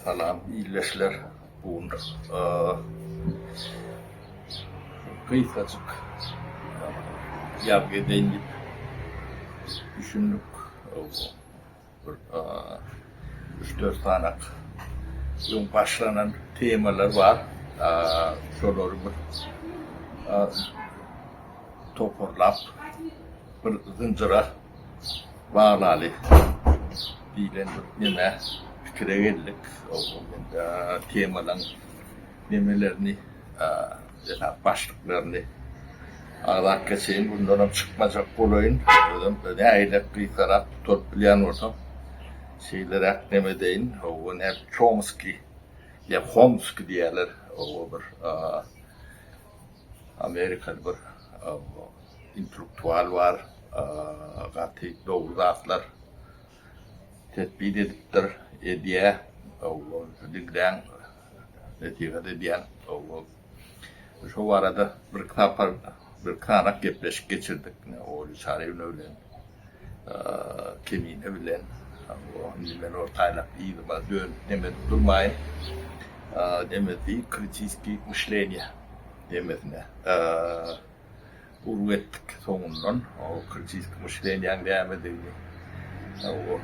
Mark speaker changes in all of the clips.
Speaker 1: Salam ildeşler. Bu gün gysgajyk ýazgy edeýin diýip düşündik. Bir üç-dört sanak öň başlanan temalar bar. Şolary bir toparlap bir zynjyra baglaly diýlen bir neme pikire geldik. Temalaň nemelerini esasy başlyklaryny agzap geçeýin. Bundanam çykmajak bolaýyn. Özem nähilek gysgarak tutaryp bilýän bolsam şeýleräk neme edeýin. Hawa näme Çomskiý ýa Homski diýýärler. Hawa bir Amerikaly bir intellektual bar. Gaty dogry zatlar tesbit edipdir, edýär. Diňläň, nesihat edýän. Şo barada bir sapar bir sanak gepleşik geçirdik. Olja Çaryýewna bilen, Kemine bilen. Indi men ortaýlap yzyma dönüp neme edip durmaýyn. Nemesi kritiskiý myşleniýe demesine. Urgy etdik soňundan o kritiski myşleniýäň nämedigini o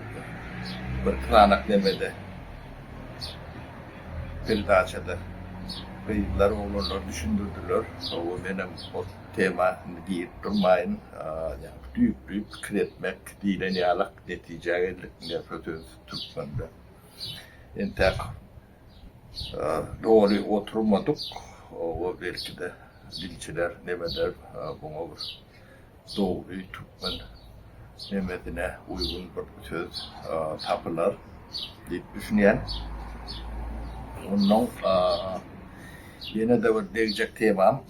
Speaker 1: bir sanak nemede peredaçada gyzlar oglanlar düşündirdiler. Hawa menem o tema indi girip durmaýyn. Ýaňky düýpli pikir etmek diýlen ýalak netijä geldik indi şo söz türkmende. Entäk Doly oturmadyk, oba belki-de dilçiler nemeler muňa bir dogry türkmen nemesine uýgun bir söz tapylar diýip düşünýän. Onnoň ýene-de bir degjek temam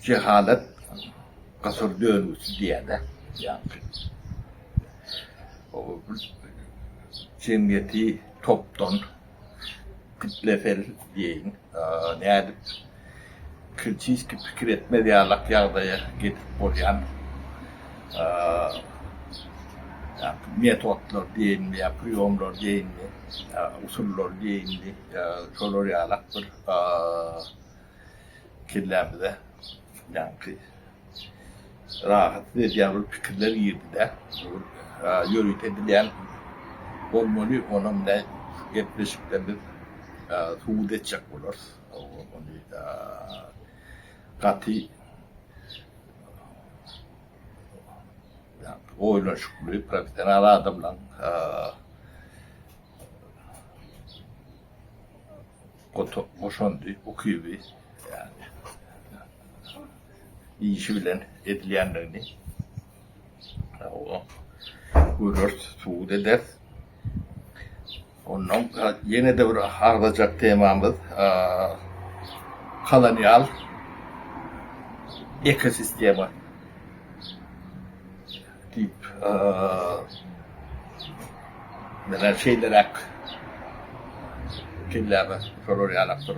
Speaker 1: jehalet gysyr döngüsi diýýär-de, ýaňky. Jemgyýeti topdan kitlesel diýeýin, nädip kritiski pikir etmez ýalak ýagdaýa getirip bolýan metodlar diýeýinmi ýa priýomlar diýeýinmi, usullar diýeýinmi, şolar ýalak bir kellämize ýaňky Rahatsyz edýän bir pikirler girdi-de. Ýörite edilýän bolmaly, onam ine şu gepleşikde biz subut etjek bolarys. Ony gaty oýlanyşykly, professional adamlaryň goşandy, ukyby, ýagny işi bilen edilýändigini göreris, subut ederis. Ondan ýene-de bir agzajak temamyz kolonial ekosistema diýip menä şeýleräk kelläme şolar ýalak bir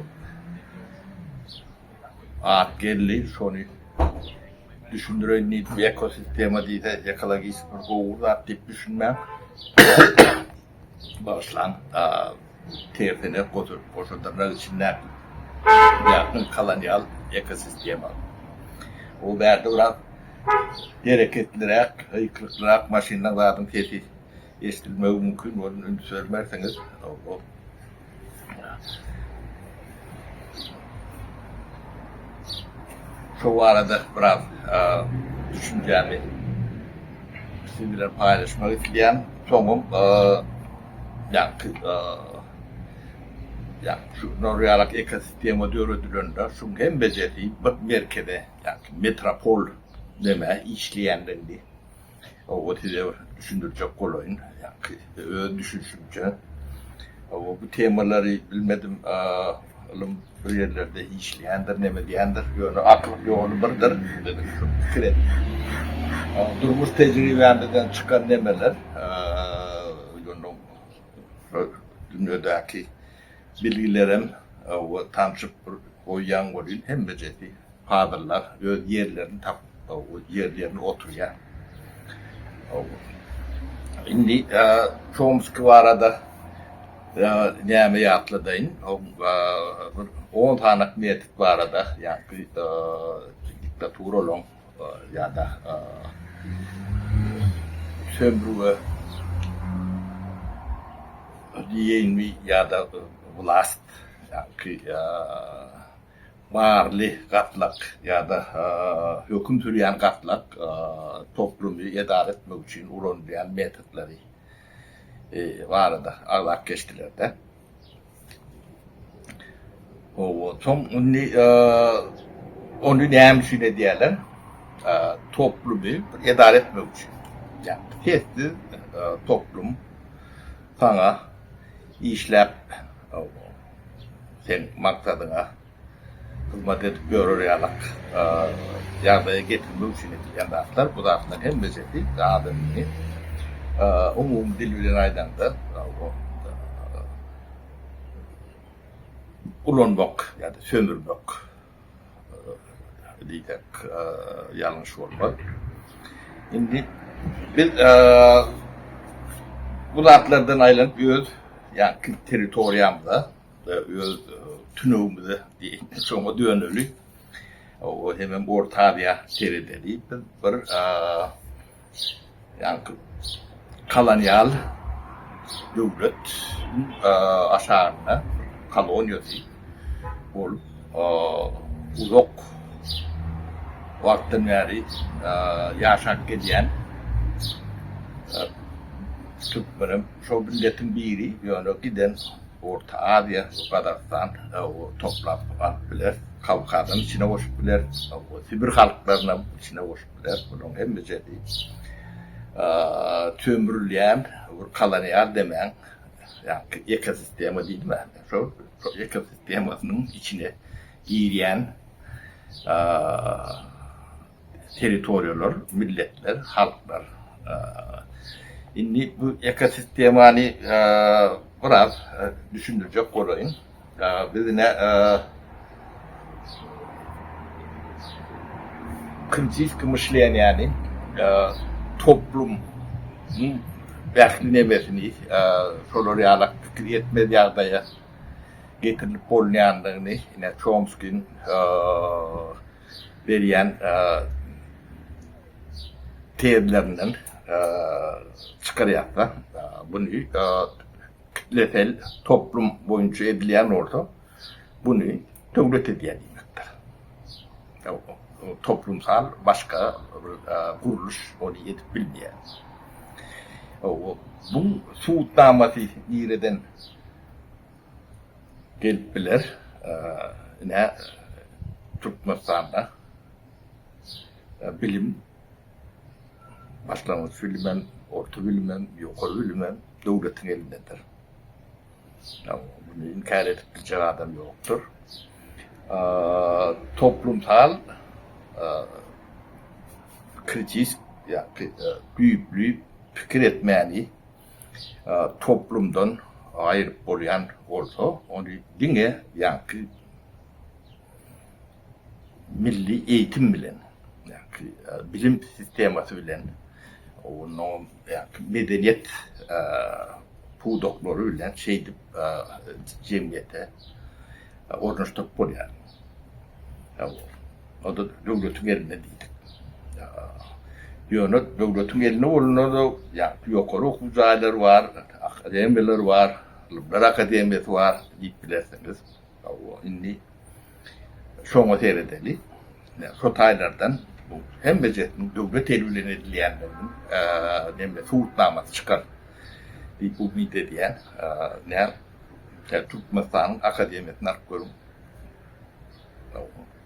Speaker 1: at geldi, şony düşündireýin diýdim. Ekosistema diýse ekologik bir gowy zat diýip düşünmäň. Bagyşlaň, tersine goşa dyrnak içindäki ýakyn kolonial ekosistema. O bärde biraz hereketliräk, gyýkylyklyrak maşynlaň zadyň sesi eşidilmegi mümkin, ony üns bermersiňiz. Şo barada biraz düşünjämi siz bilen paýlaşmak isleýän. Soňam ýaňky ýaňky şu Norýalak ekosistema döredilende şuň hemmejesi bir merkeze, ýaňky metropol nämä işleýändigini Hawa size bir düşündirjek bolaýyn. Ýaňky öz düşünişimçe. Hawa bu temalary bilmedim. Ylym bir ýerlerde işleýändir, neme diýendir. Ýöne akyl ýoly birdir. Biziň şu pikir et. Durmuş tejribämizden çykan nemeler. Ýöne dünýedäki bilgilerem we tanşyp bir goýýan welin hemmejesi pazyllar öz ýerlerini tapyp ýerlerinde oturýar. Indi Çomski barada. Näme ýatladaýyn, bir on sanak metod barada, ýaňky diktaturalaryň ýa-da sömrüge diýeýinmi ýa-da wlast, ýaňky barly gatlak ýa-da höküm sürýän gatlak toplumy edara etmek üçin ulanylýan metodlary barada agzap geçdiler-de. Hawa, soň indi ony näme üçin edýärler? Toplumy bir edara etmek üçin. Ýagny sessiz toplum saňa işläp, seň maksadyňa hyzmat edip ýörer ýalak ýagdaýa getirmek üçin edilýän zatlar. Bu zatlaryň hemmejesi adamyny umumy dil bilen aýdaňda ulanmak ýa-da sömürmek diýsek ýalňyş bolmaz. Indi biz bu zatlardan aýlanyp öz ýa-ki territoriýamyza öz tünegimize diýeýin, şoňa döneli. O hemem Orta Aziýa seredeli. Biz bir ýaňky kolonial döwlet aşagynda koloniýasy bolup uzak wagtdan bäri ýaşap gelýän türkmenem şol milletiň biri, ýöne giden Orta Aziýa we Gazagystan toplap alyp biler, Kawkazam içine goşup biler, Sibir halklarynam içine goşup biler. Bularyň hemmejesi sömürülýän bir kolonial demäň, ýagny ekosistema diýdim-ä, şol ekosistemasynyň içine girýän territoriýalar, milletler, halklar. Indi bu ekosistemany biraz düşündirjek bolaýyn. Biz ine kritiski myşleniýäni toplumyň ähli nemesini şolar ýalak pikir etmez ýagdaýa getirilip bolunýandygyny ine Çomskiň berýän tezlerinden çykarýarsa, buny kitlesel toplum boýunça edilýän bolsa, buny döwlet edýär diýmekdir. Toplumsal başga bir gurluş ony edip bilmeýär. Bu subutnamasy nireden Gelip biler. Ine, Türkmenistanda bilim, başlangyç bilimem, orta bilimem, ýokary bilimem döwletiň elindedir. Muny inkär edip biljek adam ýokdur. Toplumsal kritisk, ýa-da düýpli pikir etmäni toplumdan aýryp bolýan bolsa, ony diňe ýaňky milli eýitim bilen, ýaňky bilim sistemasy bilen, onnoňam ýaňky medeniýet pudaklary bilen şeýdip jemgyýete ornaşdyryp bolýar. O-da döwletiň elinde diýdik. Ýöne döwletiň elinde bolanda-da ýokary okuw jaýlary bar, akademiýalar bar, Ylymlar akademiýasy bar diýip bilersiňiz. Hawa, indi şoňa seredeli. Şo taýlardan bu hemmejesiniň döwlet eli bilen edilýändiginiň neme subutnamasy çykar diýip umyt edýän. Nä, Türkmenistanyň akademiýasyny alyp görüň.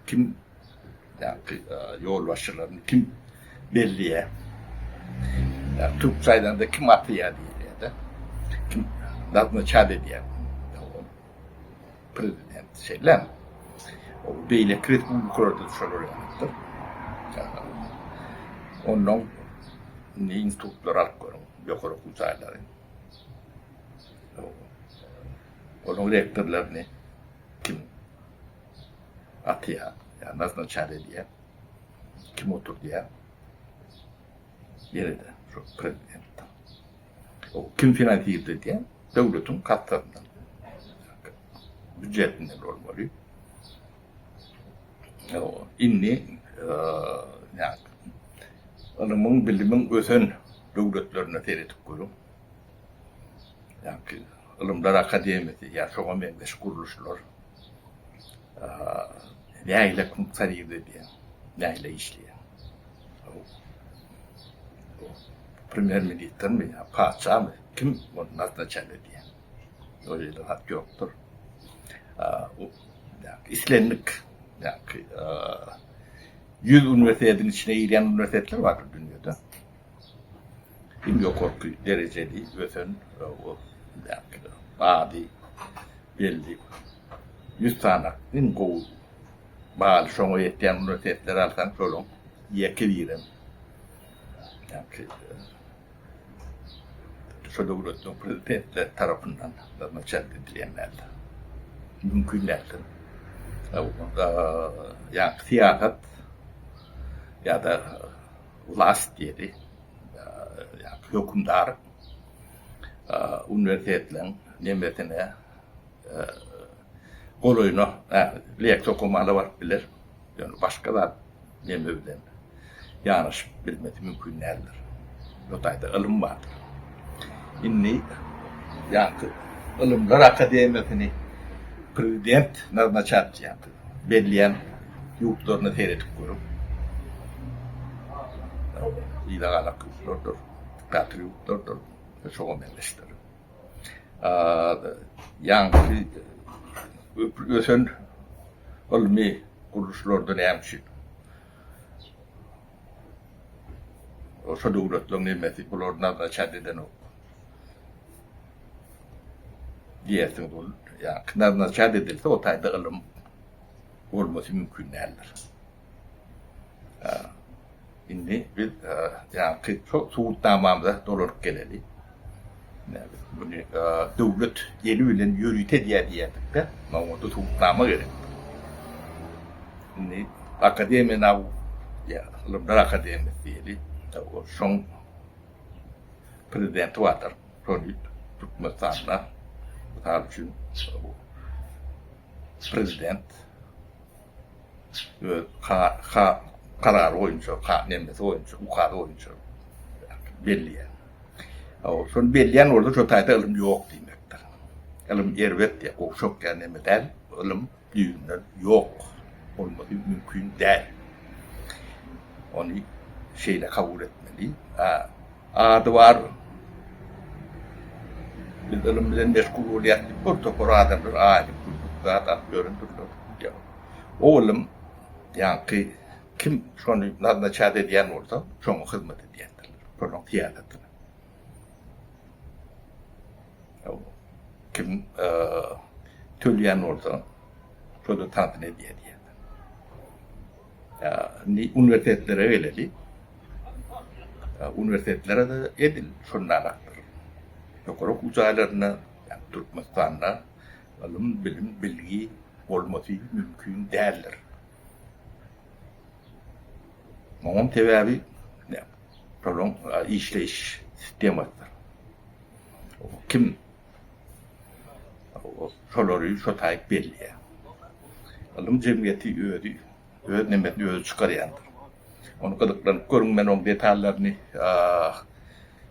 Speaker 1: Kim ýaňky ýolbaşçylaryny kim belleýär? Ýa türkçe aýdanda kim atýar diýilýär-de. Kim naznaçat edýär? Prezident şeýlemi? O beýleki respublikalarda şolar ýalydyr. Ondan indi institutlary alyp görüň, ýokary okuw jaýlary. Onuň rektorlaryny kim atýar, ýa naznaçat edýär, kim oturdýar? Ýene-de şol prezident. O kim finansirde edýär? Döwletiň kassasyndan, býujetinden bolmaly. Indi ylymyň, bilimiň ösen döwletlerine seredip görüň. Ýagny Ylymlar akademiýasy ýa şoňa meňzeş gurluşlar nähili funksionir edýär, nähili işleýär. Premýer-ministrmi ýa patyşamy, kim ony naznaçat edýär? O ýerde zat ýokdur. Islendik 100 uniwersitetiň içine girýän uniwersitetler bardyr dünýede. Iň ýokarky derejeli ösen ady belli 100 sany iň gowy baly şoňa ýetýän uniwersitetleri alsaň şolaň ýeke birem Şo döwletniň prezidentleri tarapyndan nazmaçat edilýän däldir. Mümkin däldir. Ýa syýasat ýa-da wlast diýeli, ýa hökümdar uniwersitetleriň nemesine golaýyna leksiýa okamana baryp biler. Ýöne başga zat neme bilen ýanaşyp bilmesi mümkin däldir. Bu taýda ylym bardyr. Indi ýaňky Ylymlar akademiýasyny prezident naznaçat ýaňky belleýän ýurtlaryna seredip görüň. Yza galak ýurtlardyr, diktator ýurtlardyr, şoňa meňzeşdir. Ýaňky ösen ylmy gurluşlarda näme üçin şo döwletleriň nemesi bular naznaçat edenok diýersiňiz ol ýaňky naznaçat edilse o taýda ylym bolmasy mümkin däldir. Indi biz ýaňky subutnamamyza dolanyp geleli. Muny döwlet eli bilen ýörite edýär diýerdik-de, maňa onda subutnama gerek. Indi Akademiýa nauk ýa Ylymlar akademiýasy diýeli, şoň prezidenti bardyr. Şony Türkmenistanda, mysal üçin, prezident öz karary boýunça, nemesi boýunça, ukazy boýunça belleýär. Şony belleýän bolsa şo taýda ylym ýok diýmekdir. Ylym erbet ýa gowşak ýa neme däl, ylym düýbünden ýok bolmasy mümkin däl. Ony şeýle kabul etmeli. Ady bar. Biz ylym bilen meşgul bolýas diýip bir topar adamlar aýlyk günlük zat alyp ýörendirler. O ylym ýaňky kim şony naznaçat edýän bolsa şoňa hyzmat edýändirler. Şonuň syýasatyna. Kim töleýän bolsa şo-da tansyny edýär diýýär. Indi uniwersitetlere geleli. Uniwersitetlere-de edil şondanakdyr. Ýokary okuw jaýlarynda, ýagny Türkmenistanda ylym, bilim, bilgi bolmasy mümkin däldir. Munuň sebäbi şolaryň işleýiş sistemasydyr. Kim Şolary şo taýyp belleýär. Ylym jemgyýeti özi öz nemesini özi çykarýandyr. Ony gyzyklanyp görüň, men oň detallaryny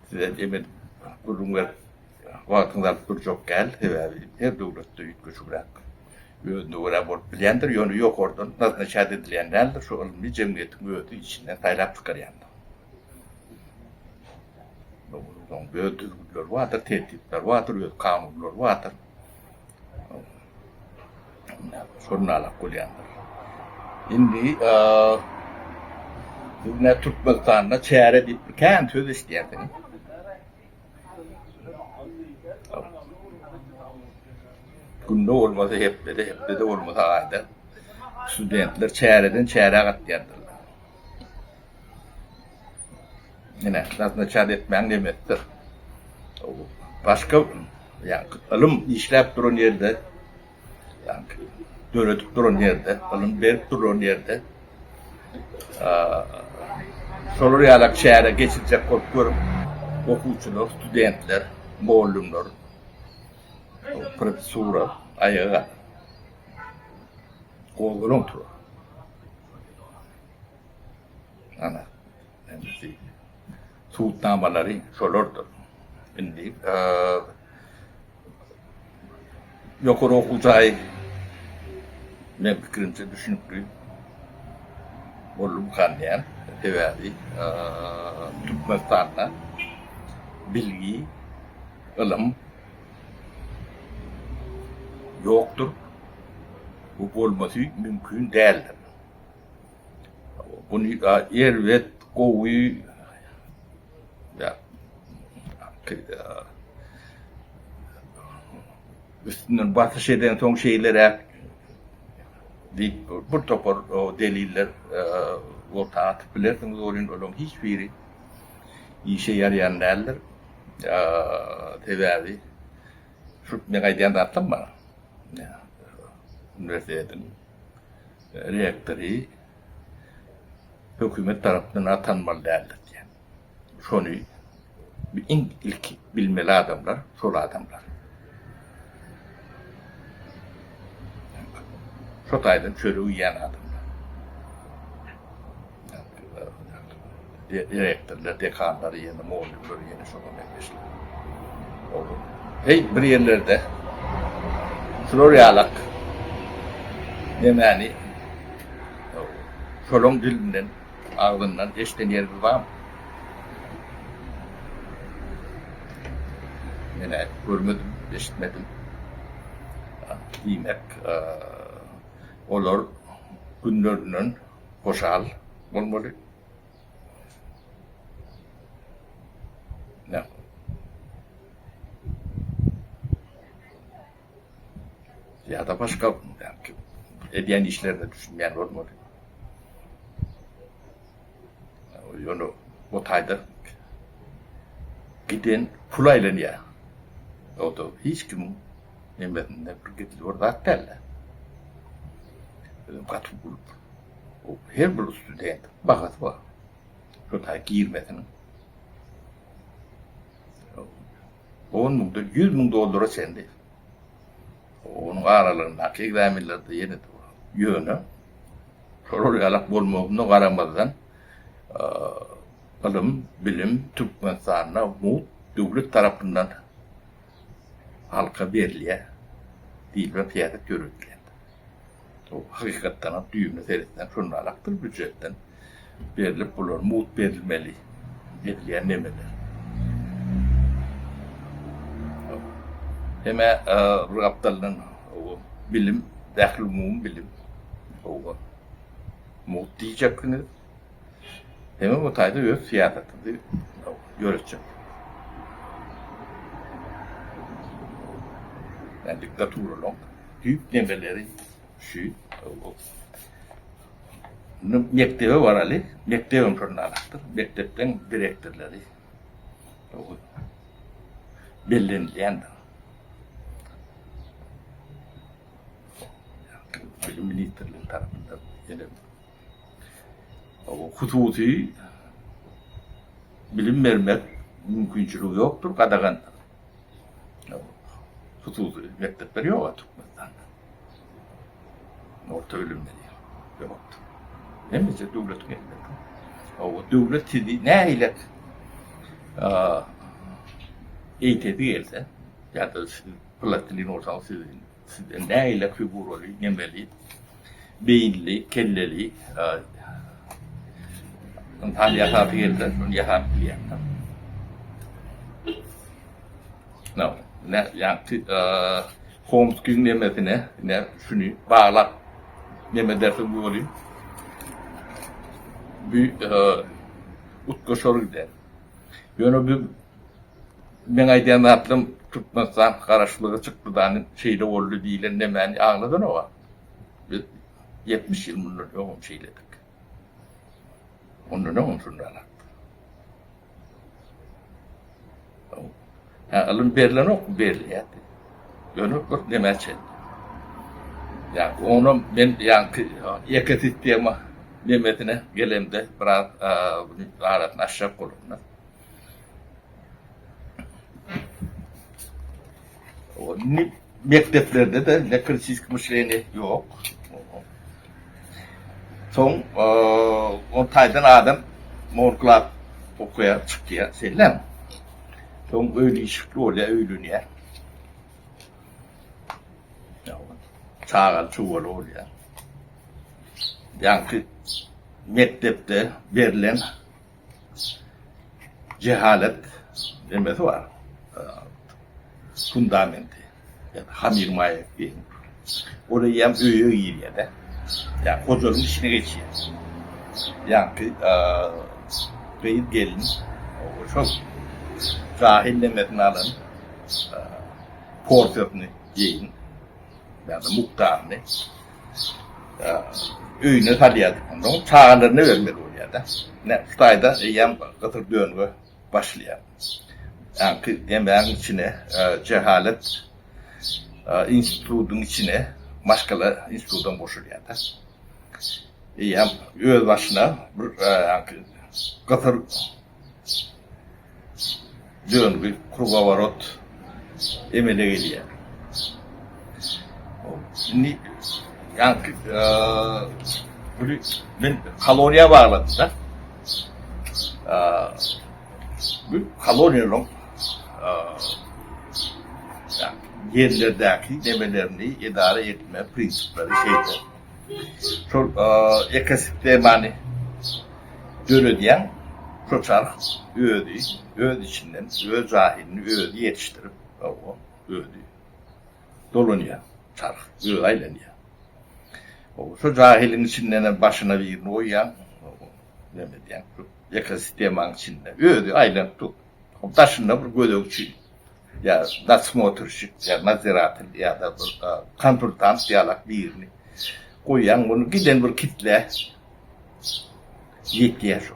Speaker 1: size dem edip gürrüň berip wagtyňyzy alyp durjak däl. Sebäbi her döwletde üýtgeşigräk özüne görä bolup bilýändir. Ýöne ýokardan naznaçat edilýän däldir. Şu ylmy jemgyýetiň özi içinden saýlap çykarýandyr. Onuň öz düzgünleri bardyr, tertipleri bardyr, öz kanunlary bardyr. Şondan alak bolýandyr. Indi siz ne Türkmenistanda çäre diýip bir kän söz eşidýärsiňiz. Günde bolmasa hepdede, hepdede bolmasa aýda studentler çäreden çärä gatýandyrlar. Ine, naznaçat etmäň demekdir. Başga ýa ylym işläp duran ýerde, ýa döredip duran ýerde, ylym berip duran ýerde şolar ýalak çäre geçirjek bolup görüp, okuwçylar, studentler, mugallymlar. Professura aýaga galar. Gozgalaň turar. Ana, hemmesi subutnamalary şolardyr. Indi ýokary okuw jaýy meň pikirimçe düşünikli boldumykan diýýän. Sebäbi Türkmenistanda bilgi, ylym ýokdur. Bu bolmasy mümkin däldir. Buny erbet, gowy üstünden basyş edensoň şeýleräk diýip bir topar deliller orta atyp bilersiňiz welin olaryň hiç biri işe ýaraýan däldir. Sebäbi şu men aýdýan zatlarym bar. Uniwersitetiň rektory hökümet tarapyndan atanmaly däldir diýen. Şony iň ilki bilmeli adamlar şol adamlar. Şo taýdan çörek iýen adamlar. Direktorlar, dekanlar ýene mugallymlar ýene şoňa meňzeşler. Heý, bir ýerlerde şular ýalak nemäni şolaň dilinden, agzyndan eşiden ýerimiz barmy? Men-ä görmedim, eşitmedim. Diýmek, olar günlerinden hoşal bolmaly. Ýa-da başga edýän işlerine düşünmeýän bolmaly. Ýöne bu taýda giden pul aýlanýar. O-da hiç kimiň nemesinde bir gizli bir zat däl-de. Özem gaty uly pul. Her bir studentiň bahasy bar. Şo taý girmesiniň. On müňden 100 müň dollara çenli. Onuň aralygyndaky ekzamenlerde ýene-de bar. Ýöne şolar ýalak bolmagyna garamazdan ylym, bilim Türkmenistanda mugt döwlet tarapyndan halka berilýär diýilip syýasat ýöredilýär. Hakykatdanam düýbüne seretseň şonalakdyr býujetden berlip bular mugt berilmeli edilýän nemeler. Hemä bir gapdaldan bilim ählumumy bilim mugt diýjeksiňiz. Hemem bu taýda öz syýasatyňyzy ýöretjek. Yani diktaturalaryň düýp nemeleri şu. Mekdebe baraly, mekdebem şonda alakdyr. Mekdepden direktorlary bellenilýändir. Bilim ministrligi tarapyndan ýene Hususy bilim bermek mümkinçiligi ýokdur, gadagandyr. Hususy mekdepler ýok Türkmenistanda. Orta bilim berýär. Ýokdur. Hemmesi döwletiň elinde. O döwlet sizi nähili eýtesi gelse, ýa-da siz plastilin bolsaňyz sizi Sizden nägile figuraly, nemeli, beýinli, kelleli ynsan ýasasy gelse, şony ýasap bilýändir. No, ne, ýaňky Homskiň nemesine, ne, şuny baglap neme dersiň welin, bu utgaşar gider. Ýöne bu Meň aýdýan zatlarym Türkmenistan garaşlyga çykdy dany şeýle boldy diýlen nemäni aňladanoga. Biz 70 ýyl mundan öňem şeýledik. Ondan öňem şundarakdyk. Hä, ylym berlenokmy? Berilýärdi. Ýöne bir nämä çenli. Ýa onam men ýaňky ekosistema nemesine gelemde biraz arasyny açjak bolaryn. mekdeplerde-de ine kritiski myşleniýe ýok. Soň o taýdan adam morglap okaýar, çykýar, şeýlemi? Soň öýli işikli bolýar, öýlenýär. Çagaly çuwaly bolýar. Ýaňky mekdepde berlen jehalet nemesi bar. Fundamenti. Ýa-da hamyr maýa diýen. Ol eýýäm öýe girýär-de. Ýa hojalygyň içine geçýär. Ýaňky gyz gelin şol jahil nemesini alan porsiýasyny geýin ýa-da mukdaryny öýüne salýardy. Ondan çagalaryna bermeli bolýar-da. Ine, şu taýda eýýäm gysyr dönüge başlaýar. Ýaňky demäň içine jehalet institutyň içine maşgala institutam goşulýar-da. Eýýäm öz başyna bir ýaňky gysyr döngü, krugoworot, emele gelýär. Indi ýaňky buny men koloniýa bagladym-da. Bu koloniýalaryň ýerlerdäki nemelerini edara etme prinsipleri şeýle. Şol ekosistemany döredýän şo çarh özi, öz içinden öz jahilini özi ýetişdirip, hawa, özi dolanýar çarh, özi aýlanýar. Hawa, şo jahiliň içindenem başyna birini goýýaň, hawa, neme edýäň, şo ekosistemanyň içinde özi aýlanyp dur. Daşynda bir gözegçi ýa nadsmotrşik ýa nadziratel ýa-da bir konsultant ýalak birini goýýaň, ony giden bir kitle ýetýär şo.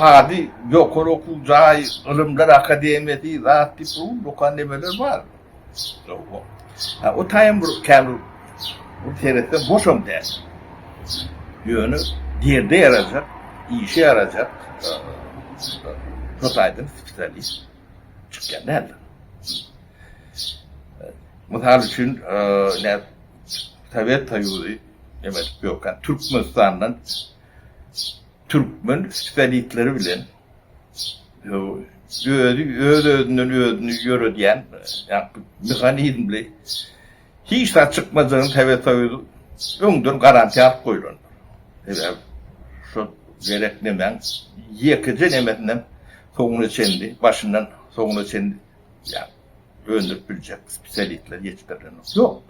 Speaker 1: Ady ýokary okuw jaý, ylymlar akademiýasy zat diýip bir dokan nemeler bar. O taýam bir käbir bir seretseň boşam däl. Ýöne derde ýarajak, işe ýarajak şo taýdan spesialist çykýan däldir. Mysal üçin, Sowet Soýuzy neme edip ýörkä Türkmenistandan türkmen spesialistleri bilen özi öz-özünden özüni ýöredýän ýaňky mehanizmli hiç zat çykmajagyny Sowet Soýuzy öňden garantiýa alyp goýlandyr. Sebäbi şo gerek nemäň ýekeje nemesinem soňuna çenli, başyndan soňuna çenli ýa öndürip biljek spesialistler ýetişdirilenok. Ýok.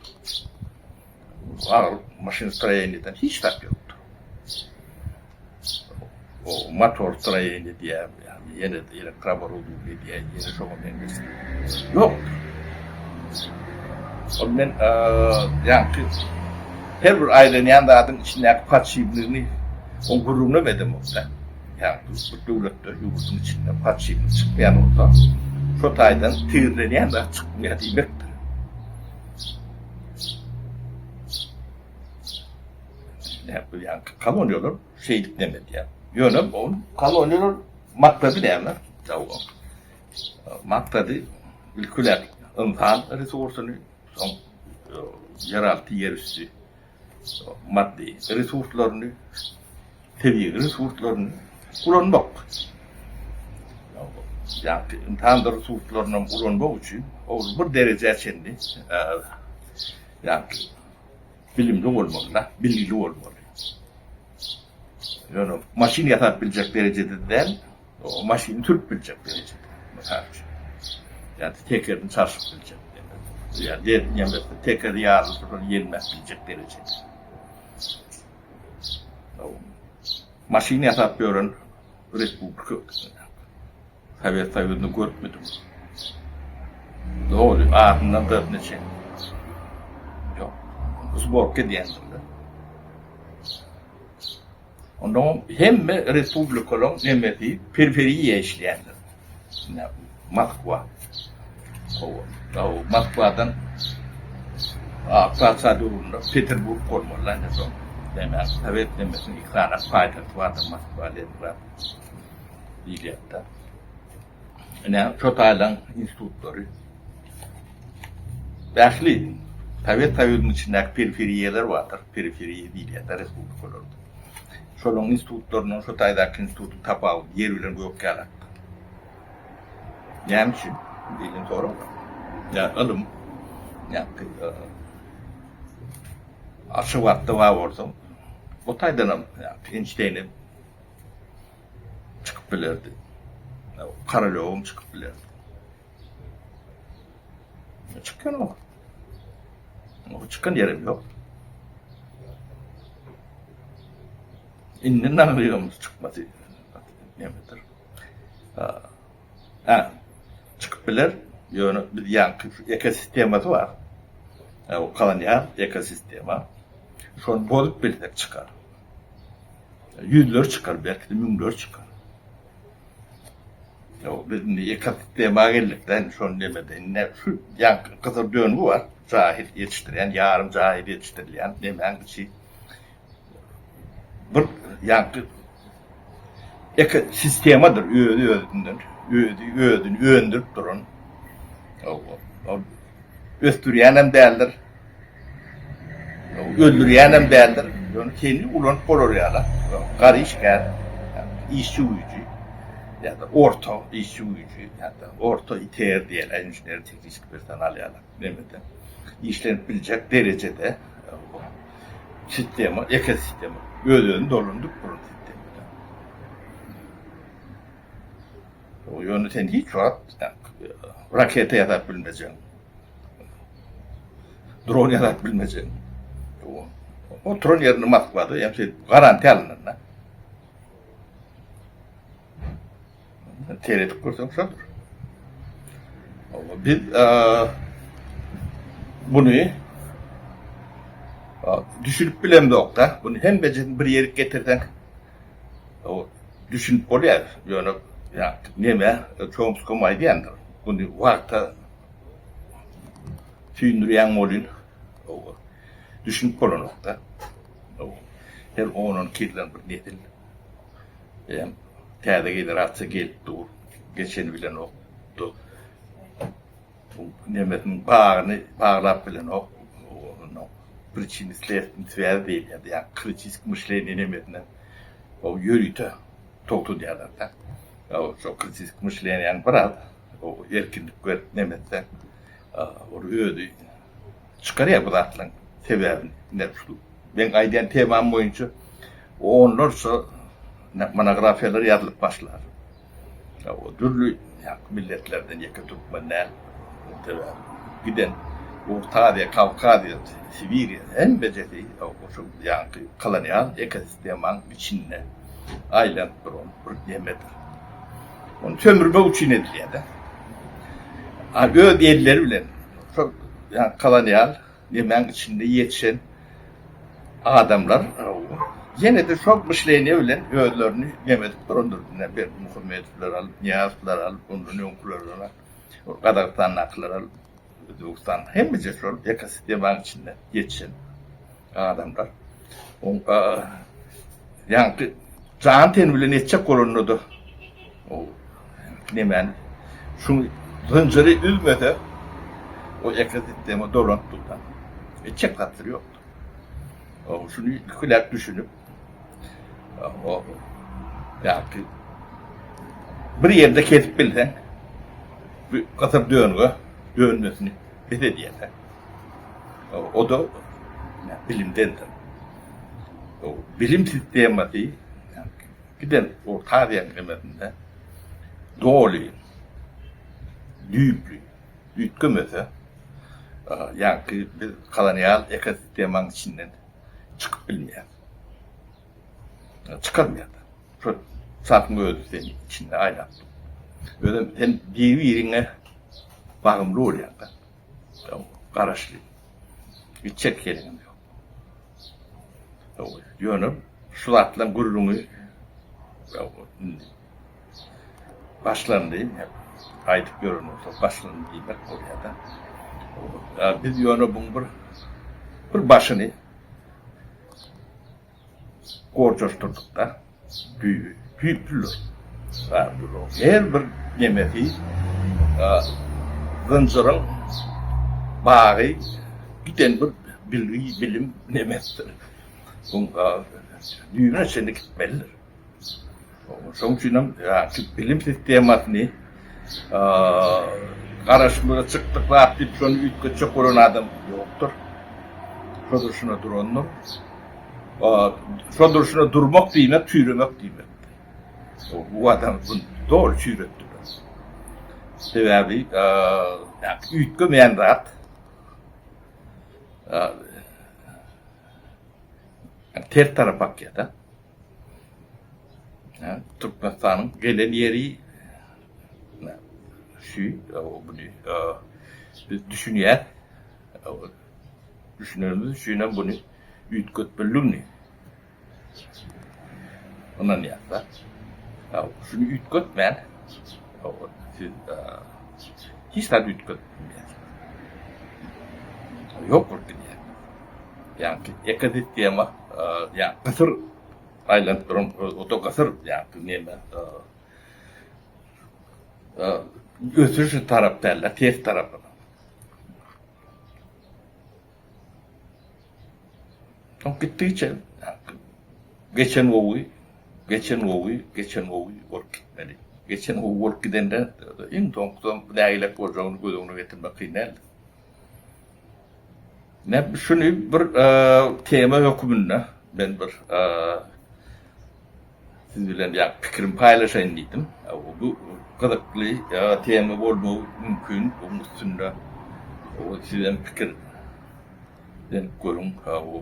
Speaker 1: Agyr maşinostroýeniýeden hiç zat ýokdur. O motor stroýeniýe diýýär, ýene elektrooboroduwniýe diýýär, ýene şoňa meňzeş. Ýokdur. Ol men ýaňky her bir aýlanýan zadyň içindäki podşipnigini oň gürrüňinem edemok-da. Ýagny bir döwletde, ýurduň içinde podşipnik çykmaýan bolsa, şo taýdan tigirlenýän zat çykmaýar diýmekdir. Ýagny koloniýalar şeýdip neme edýär. Ýöne ol koloniýalar maksady näme? Maksady ilki bilen ynsan resursyny, soň ýeralty, ýerüsti maddy resurslaryny, tebigy resurslaryny ulanmak. Ýagny ynsan resurslaryny ulanmak üçin ol bir derejä çenli ýagny bilimli bolmaly-da, bilgili bolmaly. Ýöne maşyn ýasap biljek derejede däl, maşyny sürüp biljek derejede, mysal üçin. Ýa-da tekerini çalşyp biljek. Ýa ýa-da tekeri ýarylyp duran ýelmäp biljek derejede. Maşyn ýasap ýören respublika Sowet Soýuzyny görüpmidiň? Doly, adyndan dörtüne çenli. Ýok. Sborka edýändirler. Ondan hemme respublikalaryň nemesi periferiýa işleýändir. Ine, Moskwa. Hawa, Moskwadan Patyşa döwründe Peterburg bolmaly, ine şo. Näme, sowet nemesiniň iki sany paýtagty bardy, Moskwa, Leningrad. Diýilýär-de. Ine, şo taýlaň institutlary. Ähli Sowet Soýuzynyň içindäki periferiýalar bardyr, periferiýa diýilýär-de respublikalarda. Şolaryň institutlaryndan şu taýdaky institutyň tapawudy ýer bilen gök ýalakdyr. Näme üçin diýlen sorag bar. Ýa ylym, ýa Aşgabatda bar bolsaň, o taýdanam Eýnşteýne çykyp bilerdi. Korolýowam çykyp bilerdi. Çykanok. Çykan ýerem ýok. Indi nagrygymyz çykmasy nämedir. Ha, çykyp biler. Ýöne biz ýaňky ekosistemasy bar. O kolonial ekosistema. Şony bozup bilsek çykar. Ýüzler çykar, belki-de müňler çykar. Ýok, biz indi ekosistema geldik-de, indi şony nemede, indi şu ýaňky gyzyl döngi bar, jahil ýetişdirýän, ýarym jahil ýetişdirilýän nemäň içi bir ýaňky ekosistemadyr, özi özünden, özi özüni öndürip duran, ol ösdürýänem däldir, Öldürýänem däldir. Ýöne seni ulanyp bolar ýaly gar işgär, işçi güýji ýa-da orta işçi güýji ýa-da orta ITR diýýärler, inžener tehniçki personal ýaly nemede işlenip biljek derejede sistema, ekosistema öz-özüni dolandyryp duran sistema. Ýöne sen hiç wagt raketa ýasap bilmejekň. Dron ýasap bilmejekň. Oturan ýerinde Moskwada hem sen garantiýa alynanda. Seredip görseň şodur. Biz buny düşünip bilemzok-da. Buny hemmejesini bir ýerik getirseň O düşünip bolýar, ýöne ýa neme Çomskom aýdýandyr. Muny wagta süýndürýäň welin o düşünip bolanok-da. Her on-on iki ýyldan bir nesil hem täze generasiýa gelip dur, geçeni bilenok. Nemesiniň bagyny baglap bilenok. Priçini sledstweniý swýazi diýilýär. Ýa kritiski myşleniýe nemesine o ýörite togtadýarlar-da. O şo kritiski myşleniýäni biraz o erkinlik berip nemetse ol özi çykarýar bu zatlaryň sebäbini. Ine şu meň aýdýan temam boýunça onlarça monografiýalar ýazylyp başlar. Dürli milletlerden ýeke türkmen däl. Giden Orta Aziýa, Kawkaziýa, Sibiriýa hemmejesi şu ýaňky kolonial ekosistemaň içinde aýlanyp duran bir nemedir. Ony sömürmek üçin edilýär-de. Öz elleri bilen şol ýaňky kolonial Nemäň içinde ýetişen adamlar ýene-de şol myşleniýe bilen özlerini neme edip durandyr. Ine, Berdimuhamedowlar alyp, Nyýazowlar alyp, ondan öňküler alyp, Gazagystandakylar alyp, Özbegistan, hemmejesi şol ekosistemanyň içinde ýetişen adamlar. Oň ýaňky jan-teni bilen etjek bolanda-da O nemäni şu zynjyry üzmese o ekosistema dolanyp dursa etjek zatlary ýokdur. O şuny ikiläp düşünip o ýa-ki bir ýerde kesip bilseň bu gysyr dönge dönmesini bes edýär. O da bilimdendir. O bilim sistemasy Giden Orta Aziýanyň hemmesinde doly, düýpli üýtgemese, ýaňky biz kolonial ekosistemanyň içinden çykyp bilmeýäris. Çykarmaýar-da. Şol zadyň özi seni içinde aýlap dur. Özem sen biri-biriňe bagymly bolýaň-da. Garaşly. Gitjek ýeriňem ýok. Ýöne şu zatlaryň gürrüňi indi başlandy, aýdyp ýören bolsak başlandy diýmek bolýar-da. Biz ýöne buň bir bir başyny gorjaşdyrdyk-da, düýbi, düýplüdir. Her bir nemesi zynjyryň. bagy giden bir bilgi, bilim nemesidir. Bu düýbüne çenli gitmelidir. Şonuň üçin hem bilim sistemasyny garaşlyga çykdyk zat diýip şony üýtgetjek bolan adam ýokdur. Şo durşuna durandyr. Şo durşuna durmak diýmek çüýremek diýmekdir. Bu adam bunu doly çüýretdiler. Sebäbi üýtgemeýän zat ters tarapa akýar-da. Türkmenistanyň gelen ýeri şu, buny biz düşünýäs. Düşünenimiz üçin hem buny üýtgetmelidigini ynanýas-da. Şuny üýtgetmän siz hiç zat üýtgedip bilmeýärsiňiz. Ýok bolup gidýär. Ýagny ekosistema, ýagny gysyr aýlanyp duran o-da gysyr, ýagny neme ösüş tarap däl-de, ters tarapyna. Soň gitdigiçe geçen gowy, geçen gowy, geçen gowy bolup gitmeli. Geçen gowy bolup gidende iň soňkusam nägilek boljagyny göz öňüne getirmek kyn däldir. Men şuny bir tema höküminde men bir siz bilen ýa pikirimi paýlaşaýyn diýdim. Bu gyzykly tema bolmagy mümkin. Onuň üstünde sizem pikir Sen görüň,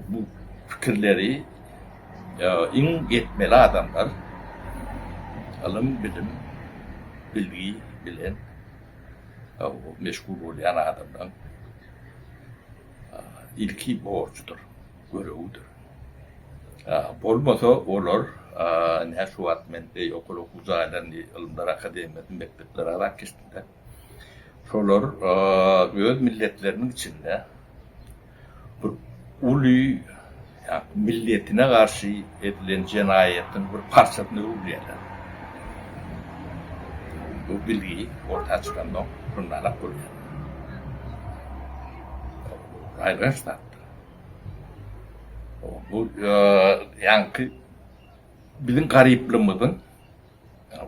Speaker 1: bu pikirleri iň etmeli adamlar ylym, bilim, bilgi bilen meşgul bolýan adamlaryň ilki borjudyr, görewidir. Bolmasa olar, ine şu wagt men ýokary okuw jaýlaryny, Ylymlar akademiýasyny, mekdepleri azat geçdim-de. Şolar öz milletleriniň içinde bir uly milletine garşy edilen jenaýatyň bir parçasyna öwrülýärler. Bu bilgi orta çykansoň şundanrak bolýar. Aýylganç zatdyr. Bu ýaňky biziň garyplygymyzyň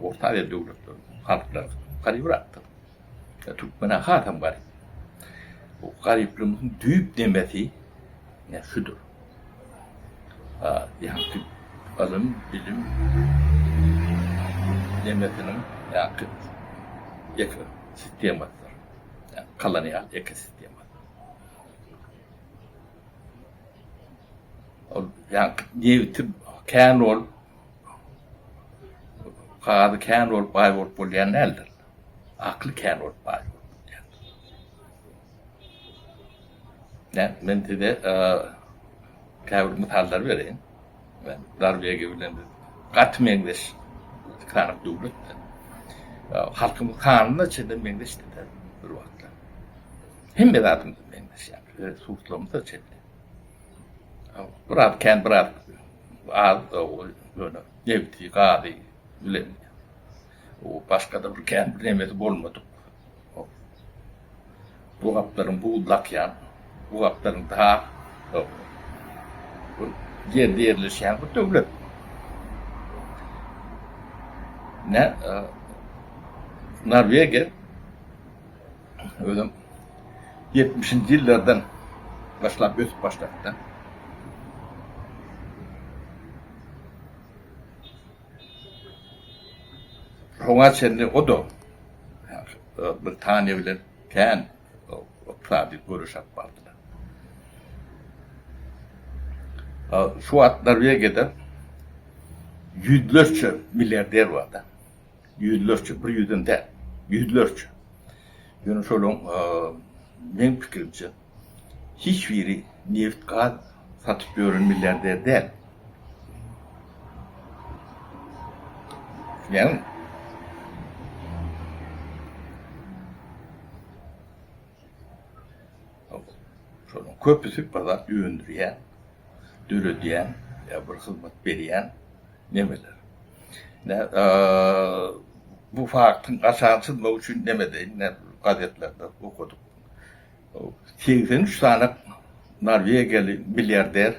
Speaker 1: Orta Aziýa döwletleriniň halklary garybrakdyr. Türkmen-ä hasam garyp. Bu garyplygymyzyň düýp nemesi ine şudur. Ýagny ylym, bilim nemesiniň ýagny ekosistemasydyr. Kolonial ekosistemasy. Ol ýagny nebiti kän bolup Gazy kän bolup baý bolup bolýan däldir. Akly kän bolup baý bolup bolýandyr. Nä, men size käbir mysallar bereýin. Men Norwegiýa bilen biz gaty meňzeş sany döwlet. Halkymyz sanyna çenli meňzeşdi bir wagtlar. Hemme zadymyz meňzeş ýaly, resurslarymyza çenli. Biraz kän, biraz az, ýöne nebiti, gazy bilen başga-da bir kän bir nemesi bolmadyk. Bu gaplaryň buzly akýan, bu gaplaryň dag bir ýerde ýerleşýän bir döwlet. Ne Norwegiýa Özem ýetmişinji ýyllardan başlap ösüp başlapdy. Şoňa çenli o-da Britaniýa bilen kän ykdysady göreş alyp bardylar. Şu wagt Norwegiýada ýüzlerçe milliarder bar-da. Ýüzlerçe, bir ýüzem däl, ýüzlerçe. Ýöne şolaryň meň pikirimçe hiç biri nebit-gaz satyp ýören milliarder däl. Düşünýäňmi? Şolaryň köpüsi bir zat öndürýän, döredýän ýa bir hyzmat berýän nemeler. Bu faktyň aşagyny çyzmak üçin neme deýin, gazetlerde okadyk. 83 sany norwegiýaly milliarder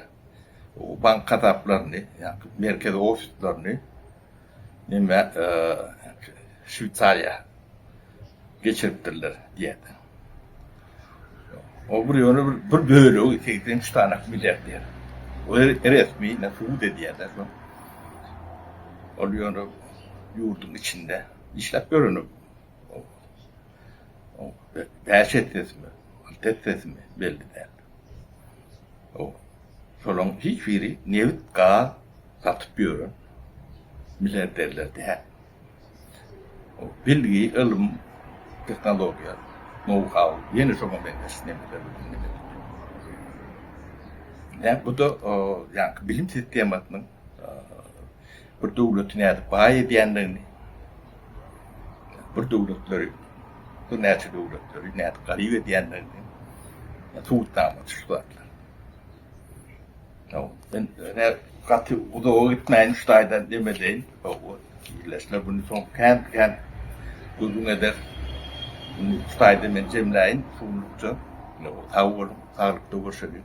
Speaker 1: bank hasaplaryny, ýagny merkezi ofislerini neme Şweýsariýa geçiripdirler diýýärler. O bir ýöne bir, bir bölegi 83 sany milliarder. O resmi ne subut edýärler. Ol ýöne ýurduň içinde işläp ýörenok. 5 etsesimi, 6 etsesimi belli däl. O şolaryň hiç biri nebit, gaz satyp ýören milliarderler däl. O bilgi, ylym, tehnologiýa, nou-hau, ýene şoňa meňzeş nemeler bilen neme edilýär. Ýa bu-da ýaňky bilim sistemasynyň bir döwleti nädip baý edýändigini, bir döwletleri, birnäçe döwletleri nädip garyp edýändigini subutnamasy şu zatlar. Men gaty uzaga gitmäýin şu taýdan demedeýin. Ildeşler bunu soň kän kän gürrüň eder. Şu taýda men jemläýin şunlukça. Sag boluň, saglykda görşeliň.